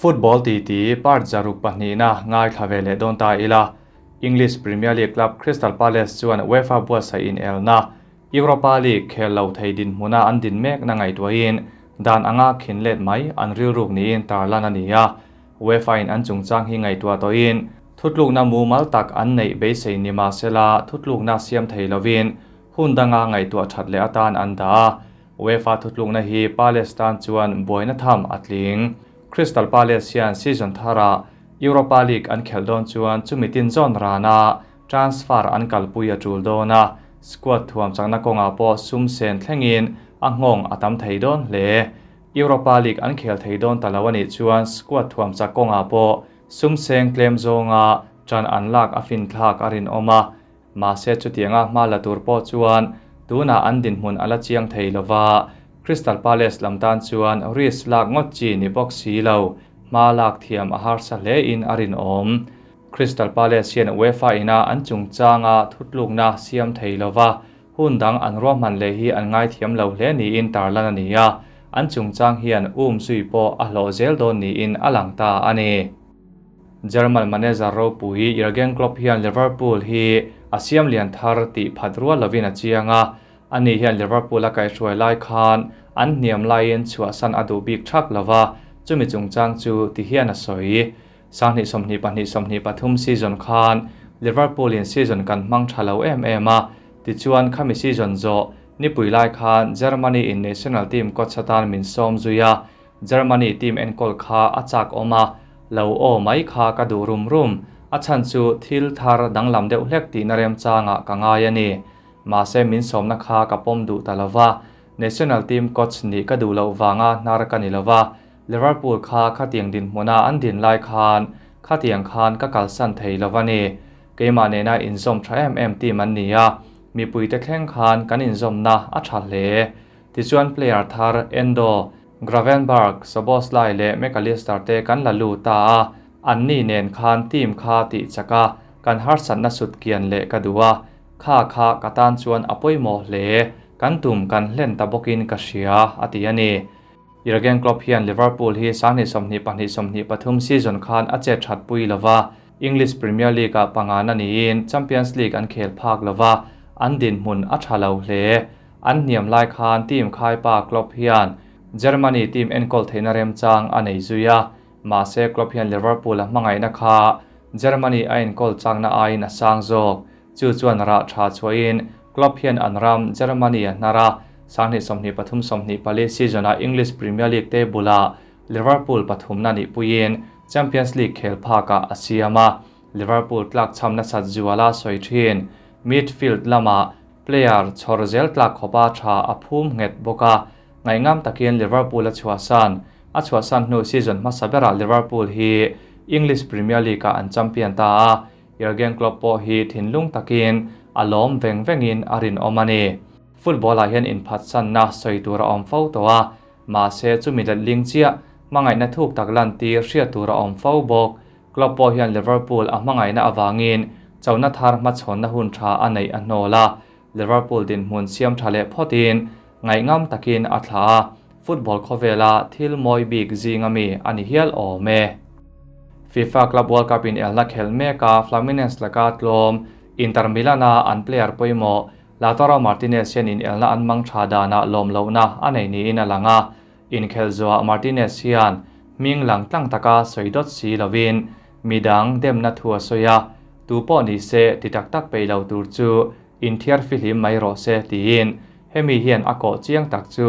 Football titi part 6 2na ngaithla ve leh dawn ta ila. English Premier League club Crystal Palace chuan UEFA buatsaih inelna Europa League khel lo thei dinhmuna an din mek na ngaihtuahin dan anga khin let mai an rilruk niin tarlan a ni a. UEFA in an chungchang hi ngaihtuah tawhin thutlukna mumal tak an neih beisei ni mahsela thutlukna siam thei lovin hun danga ngaihtuah that leh atan an dah a. UEFA thutlukna hi Palace tan chuan buaina tham a tling. Crystal Palace hian season thara Europa League an khelh dawn chuan chumi tin zawn rana transfer an kalpui a tul dawn a. Squad thuam chakna kawngah pawh sum sen thlengin a nghawng a tam thei dawn hle. Europa League an khel thei dawn ta lo anih chuan squad thuam chak kawngah pawh sum seng tlem zawnga ṭan an lak a fin thlak a rinawm a. Mahse chutianga hma la tur pawh chuan tunah an dinhmun a la chiang thei lova. Crystal Palace lam tan chuan risk lak ngawt chi ni bawk si lo. Hma lak thiam a harsa hle in a rinawm. Crystal Palace hian UEFA ina an chungchanga thutlukna siam thei lova. Hun dang an ruahman leh hi an ngaithiam lo hle niin tarlan a ni a. An chungchang hian um zui pawh a hlawh zel dawn niin a lang ta a ni. German manager ropui Jurgen Klopp hian Liverpool hi a siam lian thar tih phat rual lovin a chiang a. Ani hian Liverpool a kaihhruai lai khan an hniam laiin chhuahsan a duh bik thak lova, chumi chungchang chu ti hian a sawi. 2022 23 season khan Liverpool in season kan hmang tha lo em em a, tichuan khami season zawh nipui lai khan Germany in national team coach atan min sawm zui a. Germany team enkawl kha a chak awm a, lo aw mai kha ka duh rum rum. A chhan chu thil thar danglam deuh hlek tihna remchangah ka ngai a ni. Mahse min sawmna kha ka pawm duh ta lova. National team coach nih ka duh loh vanga hnar ka ni lova. Liverpool kha khatiang dinhmuna an din lai khan khatiang khan ka kalsan thei lova ni. Keimah nena inzawm tha em em team an ni a. Mipuite thleng khan kan inzawmna a tha hle. Tichuan player thar Endo, Gravenberch, Szoboszlai leh Mac Allister te kan la lut ta a. An ni nen khan team kha tih chak a, kan harsatna sut kian leh ka duh a. Kha kha ka tan chuan a pawimawh hle. Kan tum kan hlen ta bawkin ka hria a ti a ni. Jurgen Klopp hian Liverpool hi 2022 23 season khan a chet that pui lova. English Premier League ah pangana niin Champions League an khel phak lova, an dinhmun a tha lo hle. An hniam lai khan team khaipa Klopp hian Germany team enkawl theihna remchang a nei zui a. Mahse Klopp hian Liverpool a hmangaihna kha Germany a enkawl chakna aiin a sang zawk. Chu chuan rah tha chhuahin Klopp hian an ram Germany a hnar a. 2023 24 season a English Premier League table ah Liverpool pathumna nih puiin Champions League khel phakah a siam a. Liverpool tlak chhamna sat zuala sawi thin. Midfield lama player chhawr zel tlak khawpa tha a phum nghet bawk a. Ngaihngam takin Liverpool a chhuahsan. A chhuahsan hnu season hmasa berah Liverpool hi English Premier League ah an champion ta a. Jurgen Klopp pawh hi thinlung takin a lawm veng vengin a rinawm a ni. Football ah hian inphatsanna sawi tur a awm fo tawh a. Mahse chumi letling chiah hmangaihna thuk tak lan tir hriat tur a awm fo bawk. Klopp pawh hian Liverpool a hmangaihna awangin chona thar hmachhawnna hun tha a neih a hnawl a. Liverpool dinhmun siam tha leh phawtin ngaihngam takin a thla a. Football khawvela thil mawi bik zinga mi a ni hial awm e. FIFA Club World Cup in elna khel mek a Fluminense laka tlawm Inter Milan a an player pawimawh Lautaro Martinez hian in elna an mang tha danah lawm lohna a nei niin a lang a. Inkhel zuah Martinez hian hming lang tlang taka sawi dawt si lovin midang demna thu a sawi a. Tu pawh ni se ti tak tak peih lo tur chu inthiar fihlim mai rawh se tiin hemi hian a kawh chiang tak chu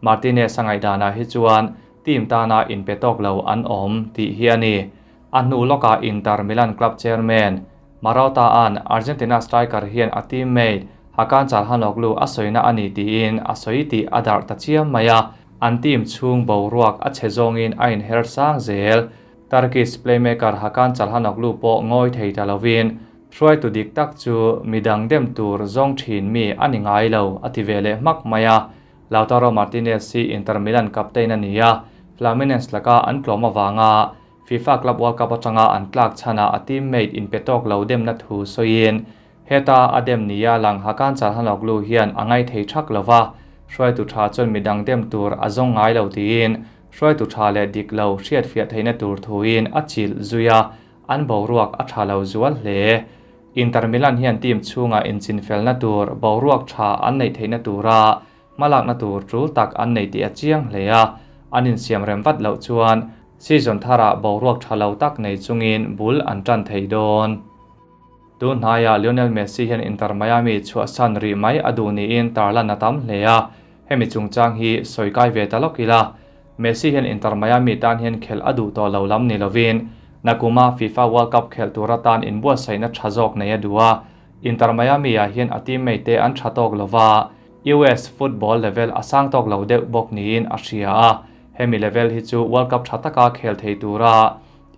Martinez a ngaihdanah hi chuan team tana inpe tawk lo an awm tih hi a ni. A hnu lawkah Inter Milan club chairman Marotta an Argentina striker hian a teammate Hakan Calhanoglu a sawina a ni tiin a sawi tih a darh ta chiam mai a. An team chhung boruak a chhe zawngin a inher sang zel. Turkish playmaker Hakan Calhanoglu pawh ngawi thei ta lovin hruaitu dik tak chu midang dem tur zawng thin mi a ni ngai lo a ti ve leh hmak mai a. Lautaro Martinez hi Inter Milan captain a ni a, Fluminense laka an tlawm awanga FIFA Club World Cup atanga an tlak chhanah a teammate inpe tawk lo demna thu sawiin heta a dem nia lang Hakan Calhanoglu hian a ngai thei thak lova, hruaitu tha chuan midang dem tur a zawng ngai lo tiin. hruaitu tha leh dik lo hriatfiah theihna tur thuin a chilh zui a, an boruak a tha lo zual hle. Inter Milan hian team chhungah inchinfelna tur boruak tha an neih theihna tura hmalakna tur tul tak an nei tih a chiang hle a, an insiam rem vat loh chuan season tharah boruak tha lo tak nei chungin bul an tan thei dawn. Tun hnaiah Lionel Messi hian Inter Miami chhuahsan rih mai a duh niin tarlan a tam hle a, hemi chungchang hi sawi kai ve ta lawk ila. Messi hian Inter Miami tan hian khelh a duh tawh lo lam ni lovin, nakuma FIFA World Cup khelh tur atan inbuatsaihna tha zawk nei a duh a, Inter Miami-ah hian a teammate te an tha tawk lova, US football level a sang tawk lo deuh bawk niin a hria a, hemi level hi chu World Cup tha taka khel thei tura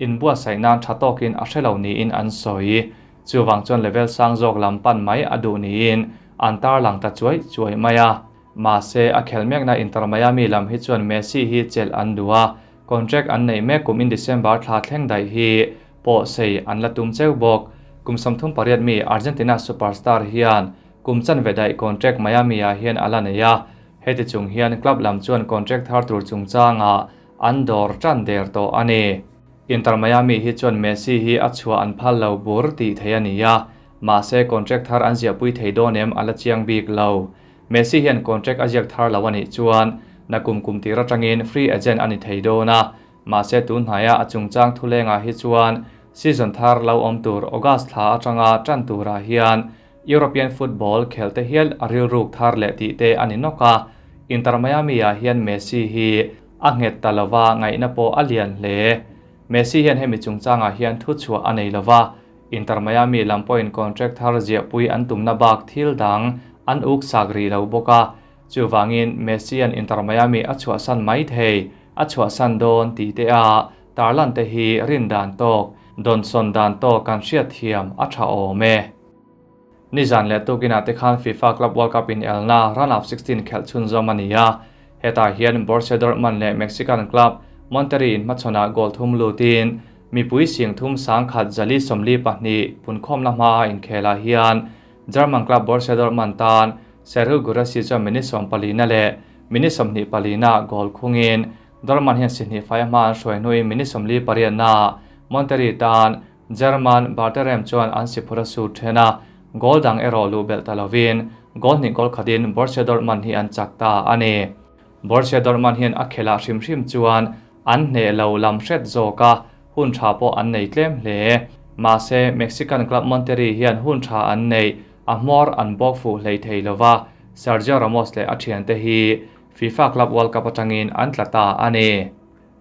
inbuatsaih nan tha tawkin a hre lo niin an sawi. Chuvang chuan level sang zawk lam pan mai a duh niin an tarlang ta chuai chuai mai a. Mahse, a khel mekna Inter Miami lam hi chuan Messi hi chelh an duh a, contract an neih mek kum in December thla thleng daih hi pawh sei an la tum cheu bawk. Kum 38 mi Argentina superstar hian kum chanve daih contract Miami-ah hian a la nei a, heti chung hian club lam chuan contract thar tur chungchangah an dawr tan der tawh a ni. Inter Miami hi chuan Messi hi a chhuah an phal lo bur tih theih a ni a, mahse contract thar an ziahpui thei dawn em a la chiang bik lo. Messi hian contract a ziak thar lo a nih chuan nakum kum tir atangin free agent a ni thei dawn a, mahse tun hnaia a chungchang thulengah hi chuan season thar lo awm tur August thla atanga tan turah hian European football khelh te hial a rilruk thar leh tih te a ni nawk a, Inter Miami-ah hian Messi hi a nghet ta lova ngaihna pawh a lian hle. Messi hian hemi chungchangah hian thuchhuah a nei lova, Inter Miami lam pawhin contract thar ziahpui an tumna bak thil dang an uk sak rih lo bawk a, chuvangin Messi-a'n Inter Miami a chhuahsan mai thei, a chhuahsan dawn tih te a tarlan te hi rin dan tawk, dawnsawn dan tawk kan hriatthiam a tha awm e. Nizan leh tukinah te khan FIFA Club World Cup inelna round of 16 khelh chhunzawm a ni a, hetah hian Borussia Dortmund leh Mexican club Monterrey inhmachhawnah goal thum lutin mipui sing thum sang khat zali 42 punkhawmna hmaa inkhelah hian German club Borussia Dortmund tan Serhou Guirassy chuan minute 14 leh minute 24 goal khungin Dortmund hian si hnih fai a hma an hruai hnuin minute 48 Monterrey tan German Barterem chuan an si phur a sut then a, goal dang erawh luh belh ta lovin goal hnih goal khatin Borussia Dortmund hi an chak ta a ni. Borussia Dortmund hian a khelh hrim hrim chuan an hneh lo lam hret zawk a, hun tha pawh an nei tlem hle. Mahse, Mexican club Monterrey hian hun tha an nei, a hmawr an bawk fuh hlei thei lova, Sergio Ramos leh a thiante hi FIFA Club World Cup atangin an tla ta a ni.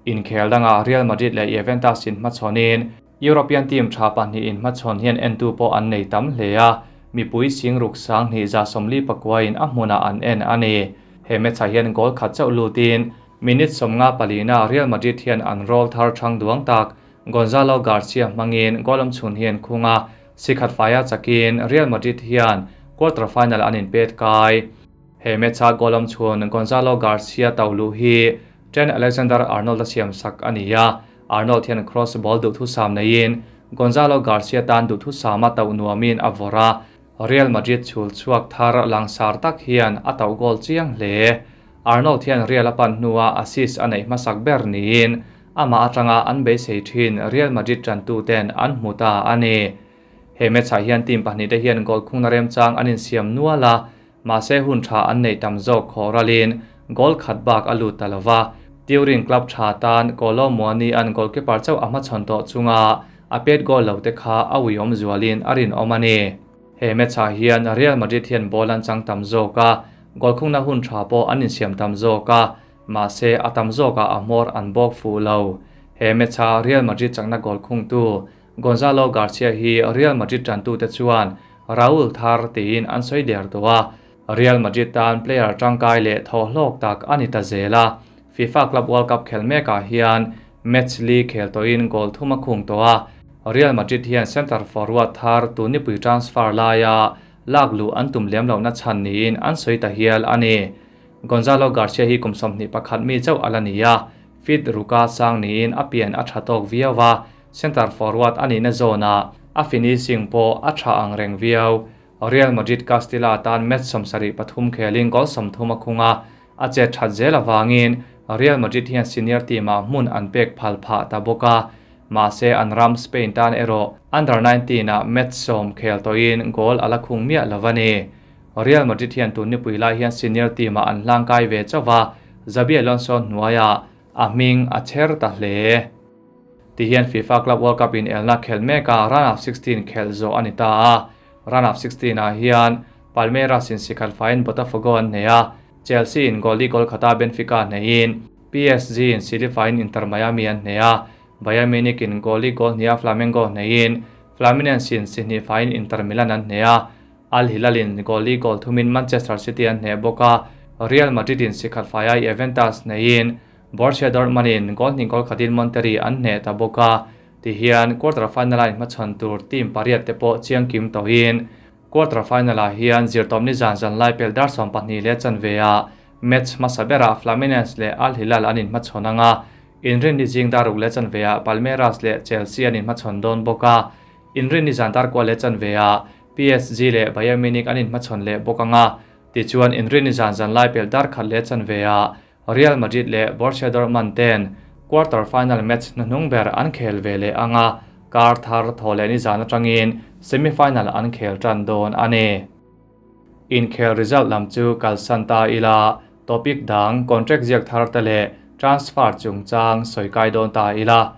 Inkhel dangah Real Madrid leh Juventus in hmachhawnin European team tha pahnih in hmachhawn hian entu pawh an nei tam hle a, mipui sing ruk sang hnih za 49 in a hmunah an en a ni. He match-ah hian goal khat chauh lutin minute 54 na Real Madrid hian an roll thar thang duang tak Gonzalo Garcia hmangin goal awm chhun hian khunga sikhat faia chakin Real Madrid hian quarter final an inpet kai. He match-a goal awm chhun Gonzalo Garcia tawlu hi Trent Alexander-Arnold a siam sak a ni a, Arnold hian cross ball duh thu sam neiin Gonzalo Garcia tan duh thu sama tauh nuamin a vawrh a, Real Madrid chhul chhuak thar langsar tak hian a tauh goal chiang hle. Arnold hian Real a pan hnua assist a neih hmasak ber niin amah atanga an beisei thin Real Madrid tantu ten an hmu ta a ni. He match-ah hian team pahnih te hian goal khungna remchang an insiam nual a, mahse hun tha an nei tam zawk khaw ralin goal khat bak a lut ta lova. Turin club tha tan Kolo Muani an goalkeeper chauh a hmachhawn tawh chunga a pet goal lo te kha a uiawm zualin a rinawm a ni. He match-ah hian Real Madrid hian ball an chang tam zawk a, goal khungna hun tha pawh an insiam tam zawk a, mahse a tam zawkah a hmawr an bawk fuh lo. He match-a Real Madrid chakna goal khungtu Gonzalo Garcia hi Real Madrid tantu te chuan Raul thar tiin an sawi der tawh a, Real Madrid tan player tangkai leh thaw hlawk tak a ni ta zel a. FIFA Club World Cup khel mekah hian match li khel tawhin goal thum a khung tawh a, Real Madrid hian centre forward thar tunipui transfer laia lak luh an tum lem lohna chhan niin an sawi ta hial a ni. Gonzalo Garcia hi kum 21 mi chauh ala ni a, fit ruka sang niin a pian a tha tawk viau a, centre forward a nihna zone-ah a finishing pawh a tha ang reng viau. Real Madrid Castilla tan match 73 khelin goal 30 a khung a, a chet that zel awangin Real Madrid hian senior team-ah hmun an pek phal phah ta bawk a, mahse an ram Spain tan erawh under 19 ah match sawm khel tawhin goal a la khung miah lo a ni. Real Madrid hian tun nipui lai hian senior team-ah an hlangkai ve chauh a, Xabi Alonso hnuaiah a hming a chher ta hle. Ti hian FIFA Club World Cup in elna khelh mek a, round of 16 khelh zawh a ni ta a. Round of 16 ah hian Palmeiras in sikhat faiin Botafogo an hneh a, Chelsea in goal li goal khata Benfica hnehin PSG in si li faiin Inter Miami an hneh a, Bayern Munich in goal li goal hniha Flamengo hnehin Fluminense in si hnih faiin Inter Milan an hneh a, Al Hilal in goal li goal thumin Manchester City an hneh bawk a, Real Madrid in si khat faia Juventus hnehin Borussia Dortmund in goal hnih goal khatin Monterrey an hneh ta bawk a, tihian quarter final a inhmachhawn tur team pariat te pawh chiang kim tawhin quarter final ah hian zirtawpni zan zan lai pel dar 12 leh chanve ah match hmasa berah Fluminense leh Al Hilal an inhmachhawn anga, Inrinni zing dar ruk leh chanve ah Palmeiras leh Chelsea an inhmachhawn dawn bawk a, Inrinni zan dar kua leh chanve ah PSG leh Bayern Munich an inhmachhawn leh bawk anga, tichuan Inrinni zan zan lai pel dar khat leh chanve ah Real Madrid leh Borussia Dortmund ten quarter final match hnuhnung ber an khel ve leh anga, kar thar thaw leh nizan atangin semi final an khel tan dawn a ni. Inkhel result lam chu kalsan ta ila, topic dang contract ziak thar te leh transfer chungchang sawi kai dawn ta ila.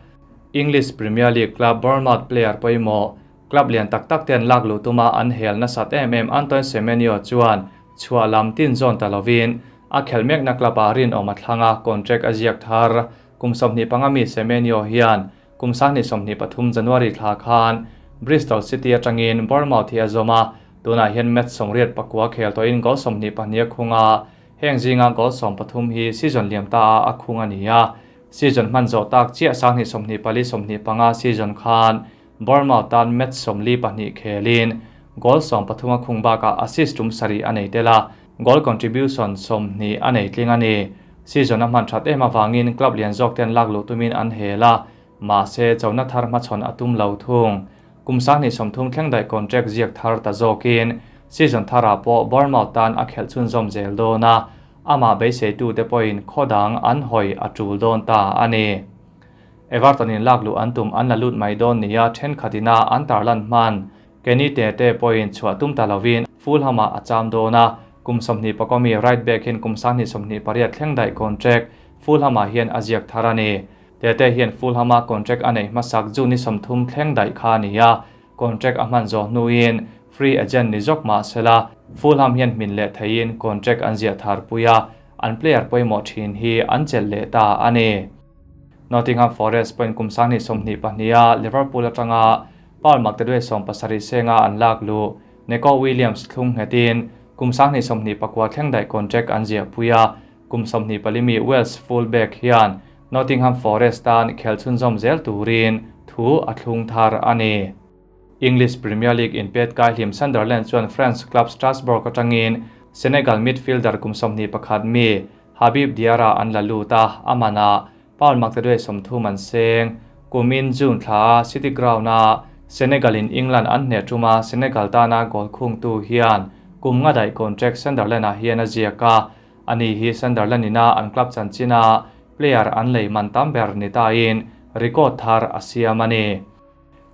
English Premier League club Bournemouth player pawimawh, club lian tak tak ten lak luh tuma an hel nasat em em Antoine Semenyo chuan chhuah lam tin zawn ta lovin a khelh mekna club ah rinawm a thlang a, contract a ziak thar. Kum 25 mi Semenyo hian kum 2023 January thla khan Bristol City atangin Bournemouth hi a zawm a, tunah hian match 84 khel tawhin goal 22 a khung a, heng zinga goal 13 hi season liam ta a a khung a ni a. Season hman zawh tak chiah 2024-25 season khan Bournemouth tan match 42 khelin goal 13 a khung bakah assist tum sarih a nei tel a, goal contribution 20 a nei tling a ni. Season a hman that em awangin club lian zawk ten lak luh tumin an hel a, mahse chona thar hmachhawn a tum lo thung. Kum 2030 thleng daih contract ziak thar ta zawkin season tharah pawh Bournemouth tan a khelh chhunzawm zel dawn a, amah beiseitu te pawhin khawdang an hawi a tul dawn ta a ni. Everton in lak luh an tum an la lut mai dawn nia thenkhatina an tarlan hman. Kenny Tete pawhin chhuah tum ta lovin Fulham ah a cham dawn a, kum 24 mi right back hian kum 2028 thleng daih contract Fulham ah hian a ziak thar a ni. Tete hian Fulham a contract a nei hmasak June ni 30 thleng daih kha a ni a, contract a hman zawh hnuin free agent ni zawk mah sela Fulham hian hmin leh theiin contract an ziah thar pui a, an player pawimawh thin hi an chelh leh ta a ni. Nottingham Forest pawhin kum 2022 a Liverpool atanga Paul Makteduai 70 senga an lak luh Neco Williams thlung nghetin kum 2029 thleng daih contract an ziah pui a, kum 24 mi Wales fullback hian Nottingham Forest tan khel chhunzawm zel turin thu a thlung thar a ni. English Premier League in pet kai hlim Sunderland chuan France club Strasbourg atangin Senegal midfielder kum 21 mi Habib Diarra an la lut a, amana Paul Makteduai 30 an seng. Kumin June thla City Ground a Senegal in England an hne tuma Senegal tana goal khung tu hian kum nga daih contract Sunderland ah hian a ziak a, ani hi Sunderland ina an club chanchina player an lei man tam ber ni ta in record thar a siam a ni.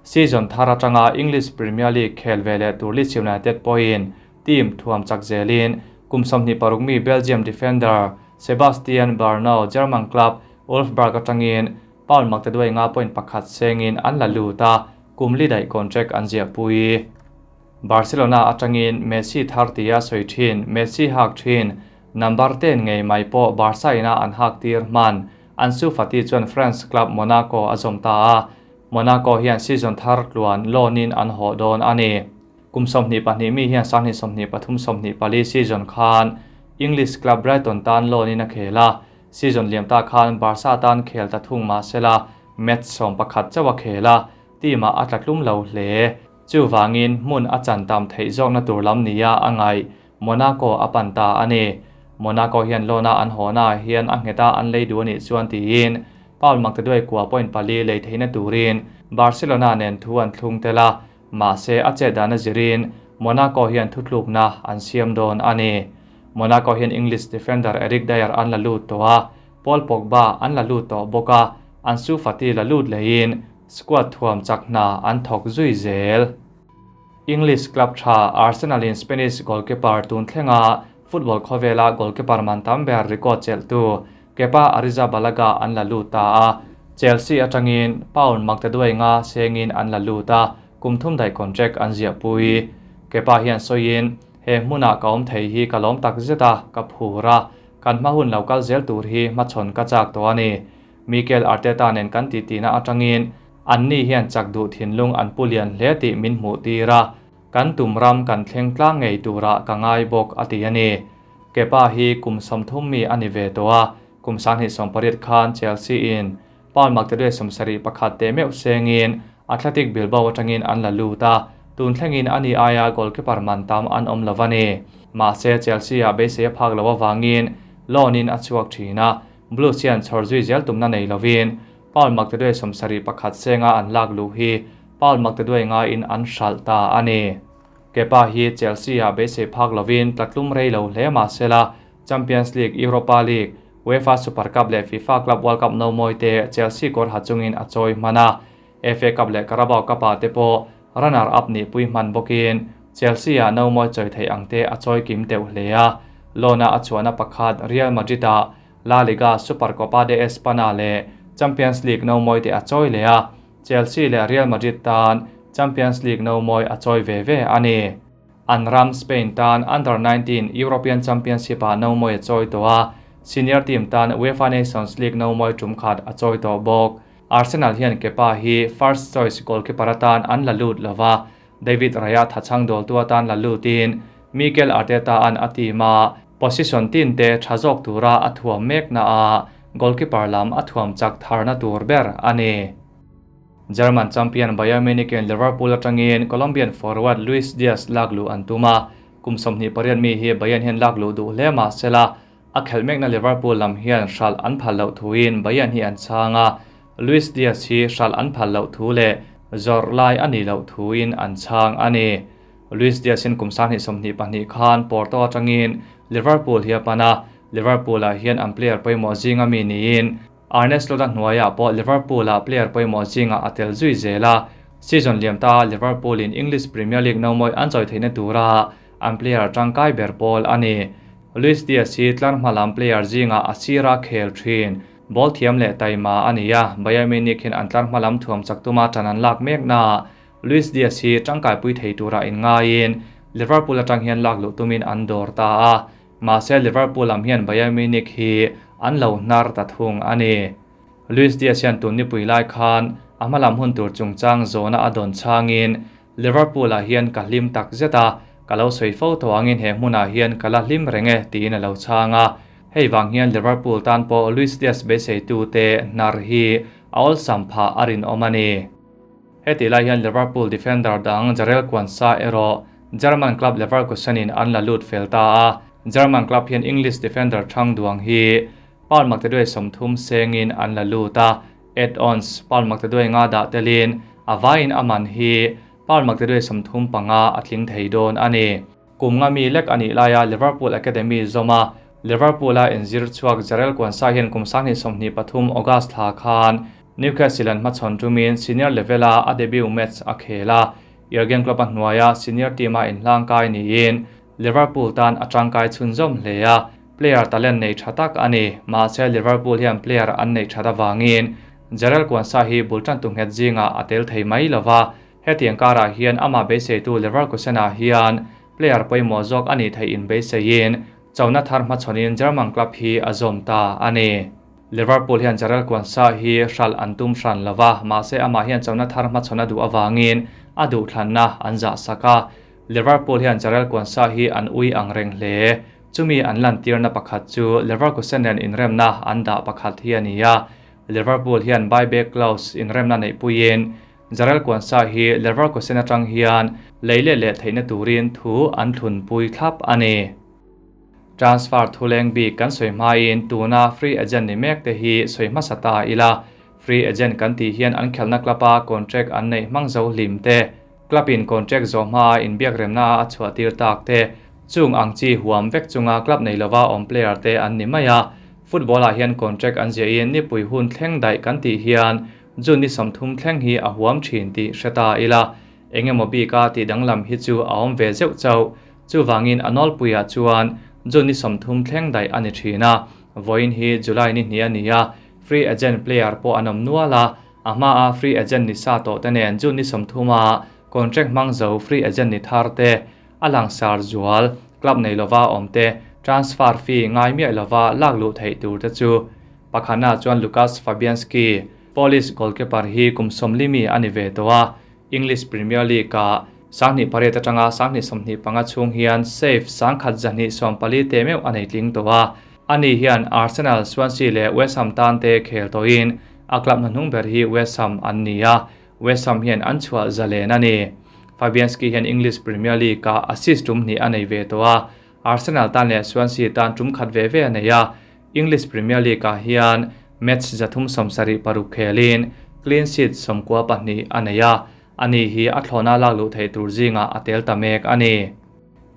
Season thar atanga English Premier League khel ve leh tur Leeds United pawhin team thuam chak zelin kum 26 mi Belgium defender Sebastian Bornauw German club Wolfsburg atangin Paul Makteduai nga point pakhat sengin an la lut a, kum li daih contract an ziah pui. Barcelona atangin Messi thar tia soi thin Messi hak thin number 10 ngei mai pawh Barca ina an hak tir hman Ansu Fati chuan France club Monaco a zawm ta a, Monaco hian season thar tluan loan in an haw dawn a ni. Kum 22 mi hian 2023-24 season khan English club Brighton tan loan in a khel a, season liam ta khan Barca tan khel ta thung ma sela match 11 chawa khel a, team a a tlatlum lo hle. Chu wangin hmun a chan tam theih zawkna tur lam nia a ngai Monaco a pan ta a ni. Monaco hian loan a an haw na hian a ngheta an lei du ani chuan tiin Paul Makteduai kwa point pali lei theihna turin Barcelona nen thu an thlung tela, mahse a che dan a zirin Monaco hian thutlukna an siam dawn a ni. Monaco hian English defender Eric Dier an la lut to a, Paul Pogba an la lut tawh bawk a, Ansu Fati la lut lehin squad thuam chak hna an thawk zui zel. English club tha Arsenal in Spanish goalkeeper tun thlenga football khawvela goalkeeper man tam ber record chelhtu Kepa Arrizabalaga an la lut ta a, Chelsea atangin pound maktaduai nga sengin an la lut a, kum thum daih contract an ziahpui. Kepa hian sawiin, He hmunah ka awm thei hi ka lawm tak zet a, ka phur a, kan hma hun lo kal zel tur hi hmachhawn ka chak tawh a ni. Mikel Arteta nen kan titihna atangin anni hian chak duh thinlung an pu lian hle tih min hmuh tir a, kan tum ram kan thleng tlang ngei turah ka ngai bawk a ti a ni. Kepa hi kum 30 mi a ni ve tawh a, kum 2018 khan Chelsea in Paul Magdalene 71 teh meuh sengin Athletic Bilbao atangin an la lut a, tun thlengin ani aia goalkeeper man tam an awm lo a ni. Mahse Chelsea ah beisei a phak lo avangin loan in a chhuak thin a, Blues hian chhawr zui zel tumna nei lovin Paul Magdalene 71 senga an lak luh hi Paul Magdalene ngaiin an hralh ta a ni. Kepa hi Chelsea ah beisei phak lovin tlatlum rei lo hle mahsela Champions League, Europa League, UEFA Super Cup leh FIFA Club World Cup no mawi te Chelsea kawr ha chungin a chawi hman a. FA Cup leh Carabao Cup ah te pawh runner up nih pui hman bawkin Chelsea ah no mawi chawi theih ang te a chawi kim deuh hle a. Loan a a chhuahna pakhat Real Madrid ah La Liga, Supercopa de Espana leh Champions League no mawi te a chawi leh a. Chelsea leh Real Madrid tan Champions League no mawi a chawi ve ve a ni. An ram Spain tan Under 19 European Championship ah no mawi a chawi tawh a, senior team tan UEFA Nations League no mawi tum khat a chawi tawh bawk. Arsenal hian Kepa hi first choice goalkeeper atan an la lut lova, David Raya thachhang dawltu atan la lutin Mikel Arteta an a team a position tin te tha zawk tura a thuam mek na a goalkeeper lam a thuam chak tharna tur ber a ni. German champion Bayern Munich in Liverpool atangin Colombian forward Luis Diaz lak luh an tum a, kum 28 mi hi Bayern hian lak luh duh hle mahsela a khelh mekna Liverpool lam hian hralh an phal loh thuin Bayern hi an chhang a, Luis Diaz hi hralh an phal loh thu leh zawrh lai a nih loh thuin an chhang a ni. Luis Diaz in kum 2022 khan Porto atangin Liverpool hi a pan a, Liverpool ah hian an player pawimawh zinga mi niin Arne Slot a hnuaiah pawh Liverpool ah player pawimawh zingah a tel zui zel a, season liam ta Liverpool in English Premier League no mawi an chawi theihna tura an player tangkai ber pawl a ni. Luis Diaz hi tlar hma lam player zingah a sira khel thin, ball thiam leh taima a ni a, Bayern Munich hian an tlar hma lam thuam chak tuma tan an lak mek na Luis Diaz hi tangkai pui thei tura inngaiin Liverpool atang hian lak luh tumin an dawr ta a, mahse Liverpool lam hian Bayern Munich hi an lo hnar ta thung a ni. Luis Diaz hian tun nipui lai khan a hmalam hun tur chungchang zawna a dawn changin Liverpool ah hian ka hlim tak zet a, ka lo sawi fo tawh angin he hmunah hian ka la hlim reng e tiin a lo chhang a. Hei vang hian Liverpool tan pawh Luis Diaz beiseitu te hnar hi a awlsam phah a rinawm a ni. Heti lai hian Liverpool defender dang Jarell Quansah erawh German club Leverkusen in an la lut fel ta a, German club hian English defender thang duang hi pound maktaduai 30 sengin an la lut a, add-ons pound maktaduai nga dah telin a vaiin a man hi pound maktaduai 35 a tling thei dawn a ni. Kum nga mi lek a nih laia Liverpool Academy zawma Liverpool a inzir chhuak Jarell Quansah hian kum 2023 August thla khan Newcastle an hmachhawn tumin senior level a a debut match a khel a, Jurgen Klopp a hnuaia senior team a inhlangkai niin Liverpool tan a tangkai chhunzawm hle a, player talent nei tha tak a ni. Mahse Liverpool hian player an nei that awangin Jarell Quansah hi bul tan tu nghet zinga a tel thei mai lova, hetiang karah hian ama beiseitu Leverkusen ah hian player pawimawh zawk a nih theih in beiseiin chona thar hmachhawnin German club hi a zawm ta a ni. Liverpool hian Jarell Quansah hi hralh an tum hran lova, mahse amah hian chona thar hmachhawn a duh awangin a duh thlanna an zah sak a. Liverpool hian Jarell Quansah hi an ui ang reng hle. Chumi an lan tirna pakhat chu Leverkusen nen inremna an dah pakhat hi a ni a. Liverpool hian buyback clause inremna neih puiin Jarell Quansah hi Leverkusen atang hian lei leh leh theihna turin thu an thlun pui thlap a ni. Transfer thuleng bik kan sawi hmain tuna free agent ni mek te hi sawi hmasa ta ila. Free agent kan tih hian an khelhna club a contract an neih hmang zo hlim te, club in contract zawh hma in biak remna a chhuah tir tak te, chung ang chi huam vek chunga club nei lova awm player te an ni mai a. Football ah hian contract an ziah in nipui hun thleng daih kan tih hian June ni 30 thleng hi a huam thin tih hre ta ila. Engemaw bika tih danglam hi chu a awm ve zeuh chauh. Chuvangin a nawlpuiah chuan June ni 30 thleng daih a ni thin a. Vawiin hi July ni hnih a ni a, free agent player pawh an awm nual a, a hmaa free agent ni sa tawh te nen June ni 30 a contract hmang zo free agent ni thar te, a langsar zual, club nei lova awm te, transfer fee ngai miah lova lak luh theih tur te chu. Pakhatna chuan Lukasz Fabianski, Polish goalkeeper hi kum 40 mi a ni ve tawh a, English Premier League ah 2008 atanga 2025 chhung hian save 1,240 te meuh a nei tling tawh a. Ani hian Arsenal, Swansea leh West Ham tan te khel tawhin a club hnahnung ber hi West Ham an ni a, West Ham hian an chhuah zalen a ni. Fabianski hian English Premier League ah assist tum hnih a nei ve tawh a, Arsenal tan leh Swansea tan tum khat ve ve a nei a. English Premier League ah hian match 376 khelin clean sheet 92 a nei a, ani hi a thlawna lak luh theih tur zingah a tel ta mek a ni.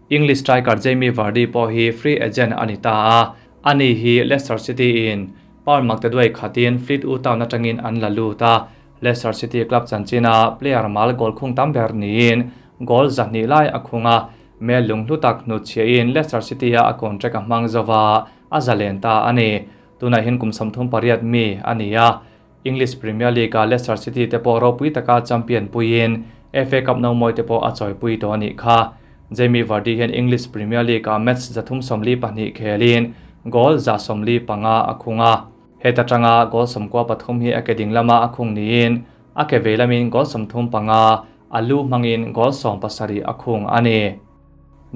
English striker Jamie Vardy pawh hi free agent a ni ta a, ani hi Leicester City in pound maktaduai khatin Fleetwood Town atangin an la lut a. Leicester City club chanchina player mal goal khung tam ber niin goal 200 lai a khung a, mel lunghlu tak hnutchhiahin Leicester City a a contract a hmang zova a zalen ta a ni. Tunah hian kum 38 mi a ni a, English Premier League a Leicester City te pawh ropui taka champion puiin FA Cup no mawi te pawh a chawipui tawh a nih kha. Jamie Vardy hian English Premier League a match 342 khelin goal 145 a khung a. Heta tanga goal 13 hi a ke ding lama a khung niin a ke vei lamin goal 35 a lu hmangin goal 17 a khung a ni.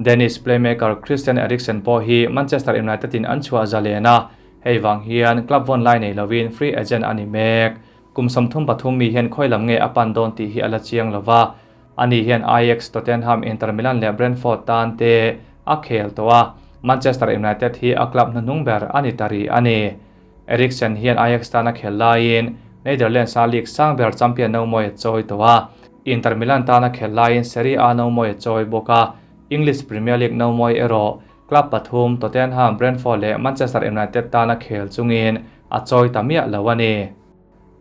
Danish playmaker Christian Eriksen pawh hi Manchester United in an chhuah zalen a, hei wang hian club von lai nei lovin free agent a ni mek. Kum 33 mi hian khawi lam nge a pan dawn tih hi a la chiang lova. Ani hian Ajax, Tottenham, Inter Milan leh Brentford tan te a khel tawh a, Manchester United hi a club hnuhnung ber a ni ta rih a ni. Eriksen hian Ajax tan a khel laiin Netherlands a league sang ber champion no mawi a chawi tawh a, Inter Milan tan a khel laiin Serie A no mawi a chawi bawk a, English Premier League no mawi erawh club pathum Tottenham, Brentford leh Manchester United tan a khel chungin a chawi ta miah lo a ni.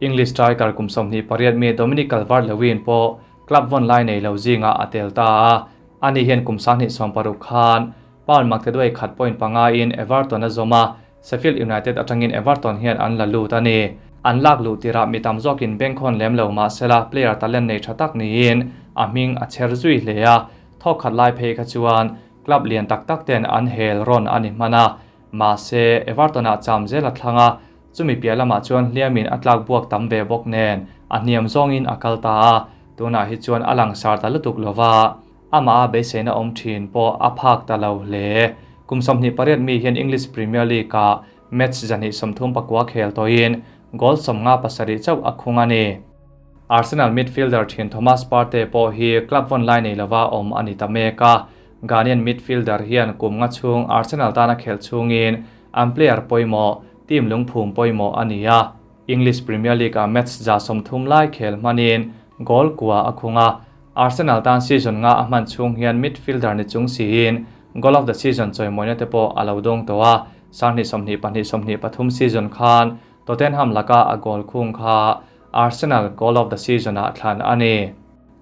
English striker kum 28 mi Dominic Calvert-Lewin pawh club von lai nei lo zingah a tel ta a, ani hian kum 26 khan pound maktaduai khat point panga in Everton a zawm a, Sheffield United atangin Everton hian an la lut a ni. An lak luh tirah mi tam zawkin bengkhawn lem lo mahsela player talent nei tha tak niin a hming a chher zui hle a, thawk khat lai phei kha chuan club lian tak tak ten an hel rawn a ni hman a, mahse Everton ah cham zel a thlang a, chumi piah lamah chuan hliamin a tlak buak tam ve bawk nen a hniam zawngin a kal ta a, tunah hi chuan a langsar ta lutuk lova, ama a beiseina awm thin pawh a phak ta lo hle. Kum 28 mi hian English Premier League ah match 239 khel tawhin goal 57 chauh a khung a ni. Arsenal midfielder thin Thomas Partey pawh hi club von lai nei lova awm a ni ta mek a. Ghanaian midfielder hian kum nga chhung Arsenal tan a khel chungin an player pawimawh, team lungphum pawimawh a ni a. English Premier League a match 30 lai khel hmanin goal kua a khung a. Arsenal tan season nga a hman chhung hian midfielder ni chung siin goal of the season chawimawina te pawh a lo dawng tawh a. 2022-23 season khan Tottenham laka a goal khung kha Arsenal goal of the season ah thlan a ni.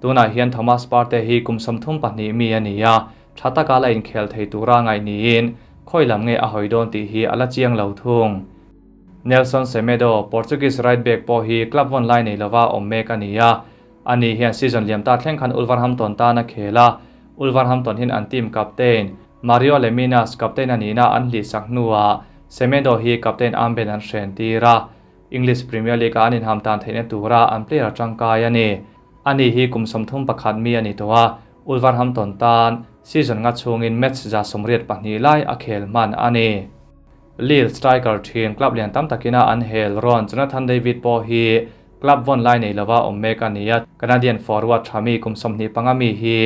Tunah hian Thomas Partey hi kum 32 mi a ni a, tha taka la inkhel thei tura ngai niin khawi lam nge a hawi dawn tih hi a la chiang lo thung. Nelson Semedo, Portuguese right back pawh hi club von lai nei lova awm mek a ni a. Ani hian season liam ta thleng khan Wolverhampton tan a khel a, Wolverhampton hian an team captain Mario Leminas captain a nihna an hli sak hnuah Semedo hi captain armband an hren tir a. English Premier League a an inham tan theihna tura an player tangkai a ni. Ani hi kum 31 mi a ni tawh a, Wolverhampton tan season nga chhungin match 82 lai a khel hman a ni. Lille striker thin club lian tam takina an hel rawn Jonathan David pawh hi club von lai nei lova awm mek a ni a. Canadian forward thami kum 25 mi hi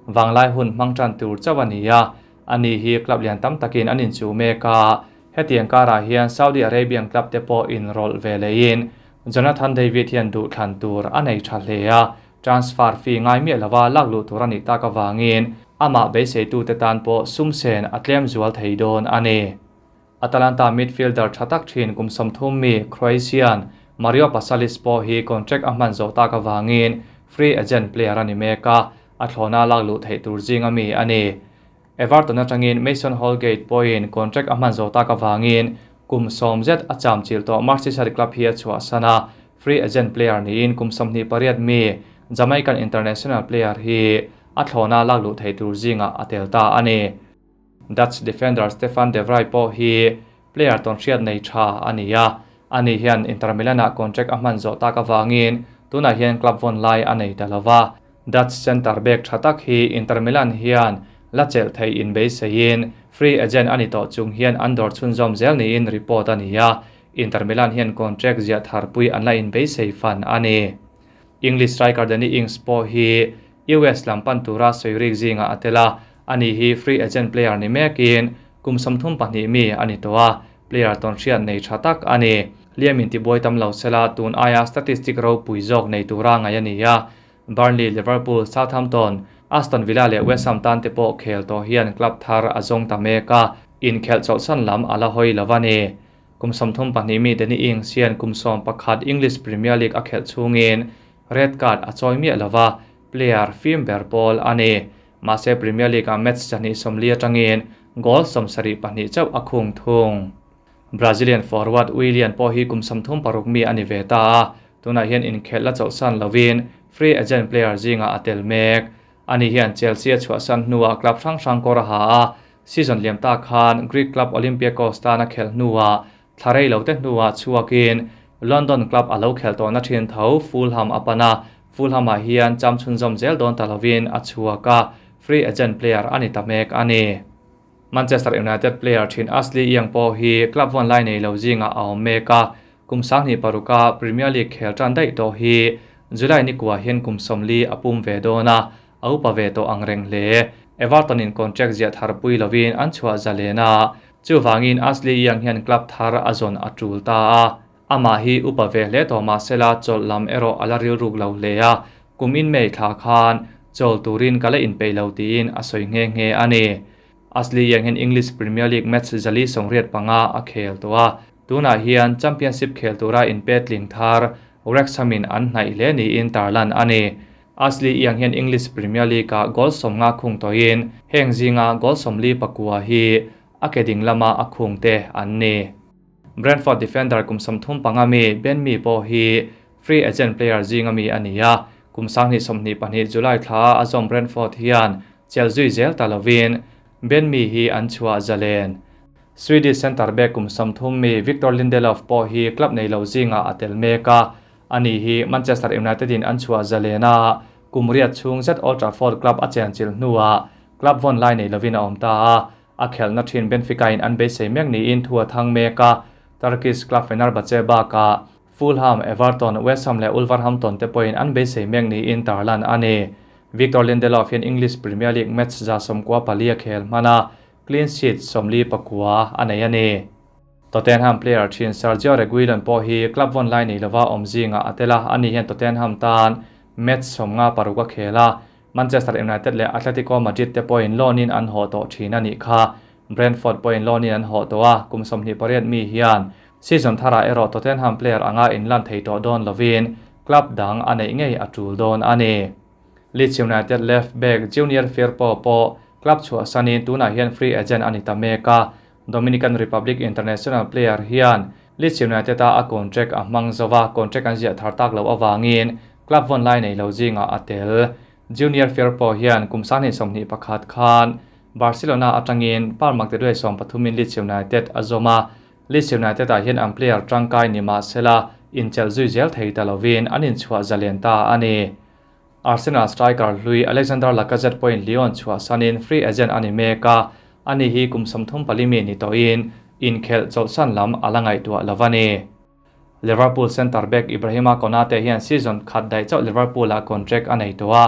wanglai hun hmang tan tur chauh a ni a. Ani hi club lian tam takin an inchu mek a, hetiang karah hian Saudi Arabian club te pawh inrawlh ve leiin Jonathan David hian duh thlan tur a nei tha hle a, transfer fee ngai miah lova lak luh tur a nih tak awangin amah beiseitu te tan pawh sum sen a tlem zual thei dawn a ni. Atalanta midfielder tha tak thin kum 30 mi Croatian Mario Pasalic pawh hi contract a hman zawh tak avangin free agent player a ni mek a, a thlawna lak luh theih tur zinga mi a ni. Everton atangin Mason Holgate pawhin contract a hman zawh tak avangin kum 10 zet a cham chil tawh Merseyside club hi a chhuahsan a, free agent player niin kum 28 mi Jamaican international player hi a thlawna lak luh theih tur zinga a tel ta a ni. Dutch defender Stefan de Vrij pawh hi player tawn hriat nei tha a ni a, ani hian Inter Milan-ah contract a hman zawh tak avangin tunah hian club vawn lai a nei ta lova. Dutch centre back tha tak hi Inter Milan hian la chelh thei in beiseiin free agent a ni tawh chung hian an dawr chhunzawm zel niin report a ni a, Inter Milan hian contract ziah tharpui an la in beisei fan a ni. English striker Danny Ings pawh hi US lam pan tura sawirik zingah a tel a, ani hi free agent player ni mekin kum 32 mi a ni tawh a, player tawn hriat nei tha tak a ni. Liamin tibuai tam lo sela tun aia statistic ropui zawk nei tura ngai a ni a. Burnley, Liverpool, Southampton, Aston Villa leh West Ham tan te pawh khel tawh hian club thar a zawng ta mek a, inkhelh chawlhsan lam a la hawi lo a ni. Kum 32 mi Danny Ings hian kum 11 English Premier League a khelh chhungin red card a chawi miah lova, player fim ber pawl a ni. Mahse Premier League a match chahnih 40 atangin goal 72 chauh a khung thung. Brazilian forward Willian pawh hi kum 36 mi a ni ve ta a, tunah hian inkhelh la chawlhsan lovin free agent player zinga a tel mek. Ani hian Chelsea a chhuahsan hnuah club hrang hrang kawr a ha a, season liam ta khan Greek club Olympiacos tan a khelh hnuah thlarei lo te hnuah chhuakin London club a lo khelh tawh na thin tho Fulham a pan a, Fulham ah hian cham chhunzawm zel dawn ta lovin a chhuak a, free agent player a ni ta mek a ni. Manchester United player thin Ashley Young pawh hi club vawn lai nei lo zinga a awm mek a, kum 26 a Premier League khel tan daih tawh hi July ni kuah hian kum 40 a pum ve dawn a, a upa ve tawh ang reng hle. Everton in contract ziah tharpui lovin an chhuah zalena, chuwangin Ashley Young hian club thar a zawn a tul ta a, ama hi upa ve hle tawh mahsela chawlh lam erawh a la ril ruk lo hle a, kum in mei thla khan chawl turin ka la inpeih lo tiin a sawi nghe nghe a ni. Ashley Young hian English Premier League match 485 a khel tawh a, tunah hian Championship khel tura inpe tling thar Wrexham in an hnaih hle niin tarlan a ni. Ashley Young hian English Premier League a goal 50 khung tawhin heng zinga goal 49 hi a ke ding lama a khung te an ni. Brentford defender kum 35 mi Ben Mee pawh hi free agent player zinga mi a ni a, kum 2022 July thla a zawm Brentford hian chel zui zel ta lovin Ben Mee hi an chhuah zalen. Swedish centre back kum 30 mi Victor Lindelof pawh hi club nei lo zinga a tel mek a, ani hi Manchester United in an chhuah zalen a, kum riat chhung zet Old Trafford club a chen chil hnuah club vawn lai nei lovin a awm ta a, a khelhna thin Benfica in an beisei mek niin thu a thang mek a, Turkish club Fenerbahce bakah Fulham, Everton, West Ham leh Wolverhampton te pawhin an beisei mek niin tarlan a ni. Victor Lindelof hian English Premier League match 94 a khel hman a, clean sheet 49 a nei a ni. Tottenham player thin Sergio Reguilon pawh hi club vawn lai nei lova awm zinga a tel a, ani hian Tottenham tan match 56 a khel a, Manchester United leh Atletico Madrid te pawhin loan in an haw tawh thin a nih kha. Brentford pawhin loan in an haw tawh a, kum 28 mi hian season thara erawh Tottenham player anga inlan thei tawh dawn lovin club dang a neih ngei a tul dawn a ni. Leeds United left back Junior Firpo pawh club chhuahsanin tunah hian free agent a ni ta mek a, Dominican Republic international player hian Leeds United a a contract a hmang zova, contract an ziah thar tak lo awangin club vawn lai nei lo zinga a tel. Junior Firpo hian kum 21 khan Barcelona atangin Palmer te duai 13 in Leeds United a zawm a, Leeds United ah hian an player tangkai ni mahsela inchel zui zel thei ta lovin an inchhuah zalen ta a ni. Arsenal striker hlui Alexander Lacazette pawhin Lyon chhuahsanin free agent a ni mek a, ani hi kum 34 mi ni tawhin inkhelh chawlhsan lam a la ngaihtuah lo a ni. Liverpool centre back Ibrahima Konate hian season khat daih chauh Liverpool a contract a nei tawh a,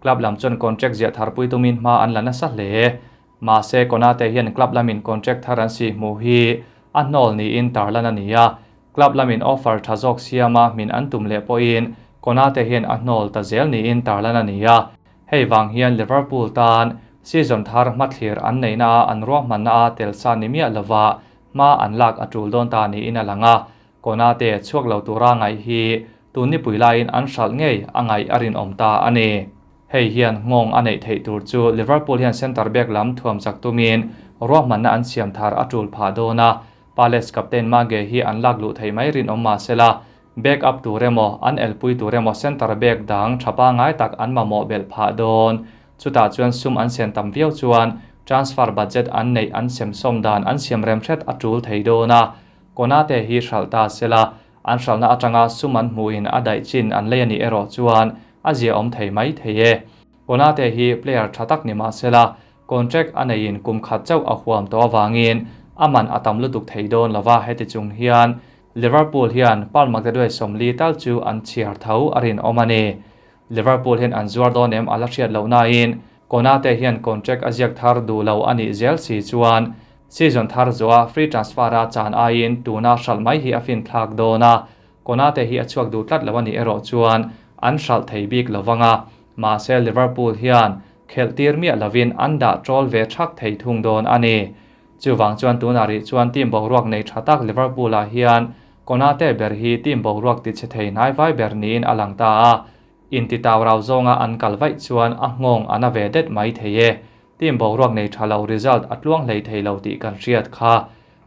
club lam chuan contract ziah tharpui tumin hma an la nasa hle. Mahse Konate hian club lamin contract thar an si hmu hi a hnawl niin tarlan a ni a, club lamin offer tha zawk siama min an tum leh pawhin Konate hian a hnawl ta zel niin tarlan a ni a. Hei wang hian Liverpool tan season thar hmathlir an neina a an ruahmanna a tel sa ni miah lova hma an lak a tul dawn ta niin a lang a, Konate chhuak lo tura ngaih hi tun nipui laiin an hralh ngei a ngaih a rinawm ta a ni. Hei hian nghawng a neih theih tur chu Liverpool hian centre back lam thuam chak tumin ruahmanna an siam thar a tul phah dawn a, Palace captain Mage hi an lak luh thei mai rinawm mah sela, back up tur emaw, an elpui tur emaw centre back dang tha pangngai tak an mamawh belh phah dawn. Chutah chuan sum an sen tam viau chuan transfer budget an neih an sem sawm dan an siam rem hret a tul thei dawn a, Konate hi hralh ta sela, an hralhna atanga sum an hmuhin a daih chin an lei a nih erawh chuan a ziaawm thei mai thei e. Konate hi player tha tak ni mah sela, contract a neiin kum khat chauh a huam tawh avangin a man a tam lutuk thei dawn lo va, heti chung hian Liverpool hian Paul Magdeduai 40 tal chu an chhiar tho a rinawm a ni. Liverpool hian an zuar dawn em a la hriat loh nain Konate hian contract a ziak thar duh lo a nih zel si chuan season thar zawha free transfer a chan aiin tuna hralh mai hi a finthlak dawn a, Konate hi a chhuak duh tlat lo a nih erawh chuan an hralh thei bik lo vang a, mahse Liverpool hian khelh tir miah lovin an dah trawl ve thak thei thung dawn a ni. Chuvang chuan tunah rih chuan team boruak nei tha tak Liverpool ah hian Konate ber hi team boruak ti chhe thei hnai vai ber niin a lang ta a, inti tau rau zawnga an kal vaih chuan a nghawng a na ve det mai thei e. Team boruak nei tha lo result a tluang hlei thei lo tih kan hriat kha.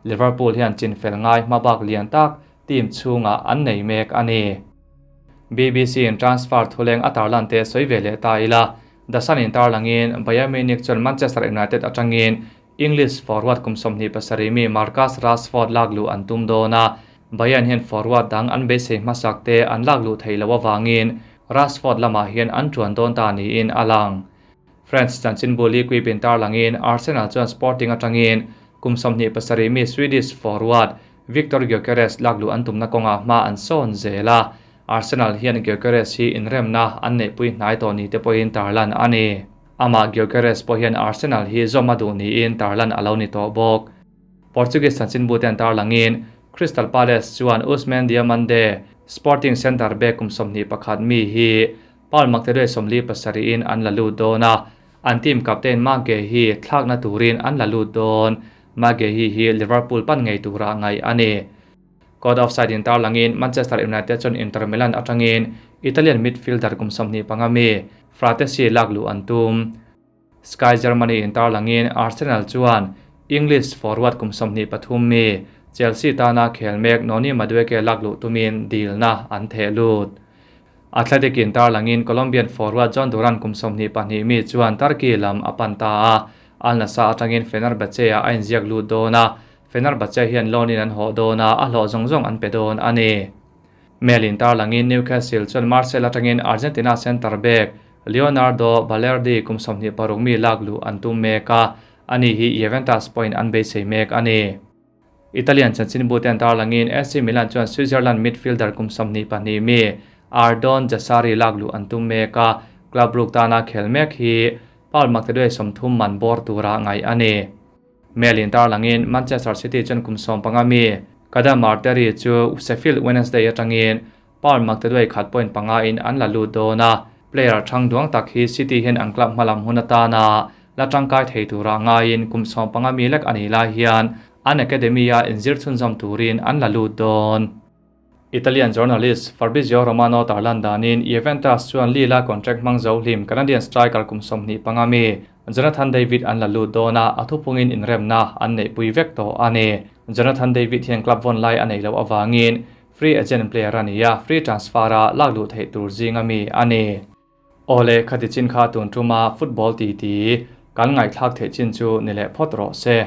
Liverpool hian chinfel ngai hmabak lian tak team chhungah an nei mek a ni. BBC in transfer thuleng a tarlan te sawi ve leh ta ila, The Sun in tarlangin Bayern Munich chuan Manchester United atangin English forward kum 27 mi Marcus Rashford lak luh an tum dawn a, Bayern hian forward dang an beisei hmasak te an lak luh theih loh avangin Rashford lamah hian an tuan dawn ta niin a lang. French chanchinbu L'Equipe in tarlangin Arsenal chuan Sporting atangin kum 27 mi Swedish forward Viktor Gyokeres lak luh an tumna kawngah hma an sawn zel a, Arsenal hian Gyokeres hi inremna an neihpui hnai tawh ni te pawhin tarlan a ni. Amah Gyokeres pawh hian Arsenal hi zawm a duh niin tarlan a lo ni tawh bawk. Portuguese chanchinbu ten tarlangin Crystal Palace chuan Ousmane Diomande, Sporting centre back kum 21 mi hi Paul Makteduai 47 in an la lut dawn a, an team captain Marc Guehi thlakna turin an la lut dawn. Marc Guehi hi Liverpool pan ngei tura ngaih a ni. Caught offside in tarlangin Manchester United chuan Inter Milan atangin Italian midfielder kum 25 mi Frattesi lak luh an tum. Sky Germany in tarlangin Arsenal chuan English forward kum 23 mi Chelsea tana khel mek Noni Madueke lak luh tumin dilna an theh lut. Athletic in tarlangin Colombian forward Jhon Duran kum 22 mi chuan Turkey lam a pan ta a, Al Nassr atangin Fenerbahce ah a inziak lut dawn a, Fenerbahce hian loan in an hawh dawn a, a hlawh zawng zawng an pe dawn a ni. Mail in tarlangin Newcastle chuan Marseille atangin Argentina centre back Leonardo Balerdi kum 26 mi lak luh an tum mek a, ani hi Juventus pawhin an beisei mek a ni. Italian chanchinbu ten tarlangin AC Milan chuan Switzerland midfielder kum 22 mi Ardon Jashari lak luh an tum mek a, Club Brugge tana khel mek hi Paul Makteduai 30 man bawr tura ngaih a ni. Mail in tarlangin Manchester City chuan kum 15 mi Kadam Marteri chu Sheffield Wednesday atangin Paul Makteduai 1.5 in an la lut dawn a, player thang duang tak hi City hian an club hmalam hun atana la tangkai thei tura ngaiin kum 15 mi lek ani lai hian an academy a inzir chhunzawm turin an la lut dawn. Italian journalist Fabrizio Romano tarlan danin Juventus chuan Lille contract hmang zo hlim Canadian striker kum 25 mi Jonathan David an la lut dawn a, a thupungin inremna an neihpui vek tawh a ni. Jonathan David hian club vawn lai a nei loh awangin free agent player a ni a, free transfer a lak luh theih tur zinga mi a ni. Awle khati chin kha tun tuma football ti ti kan ngaihthlak theih chin chu ni leh phawt rawh se.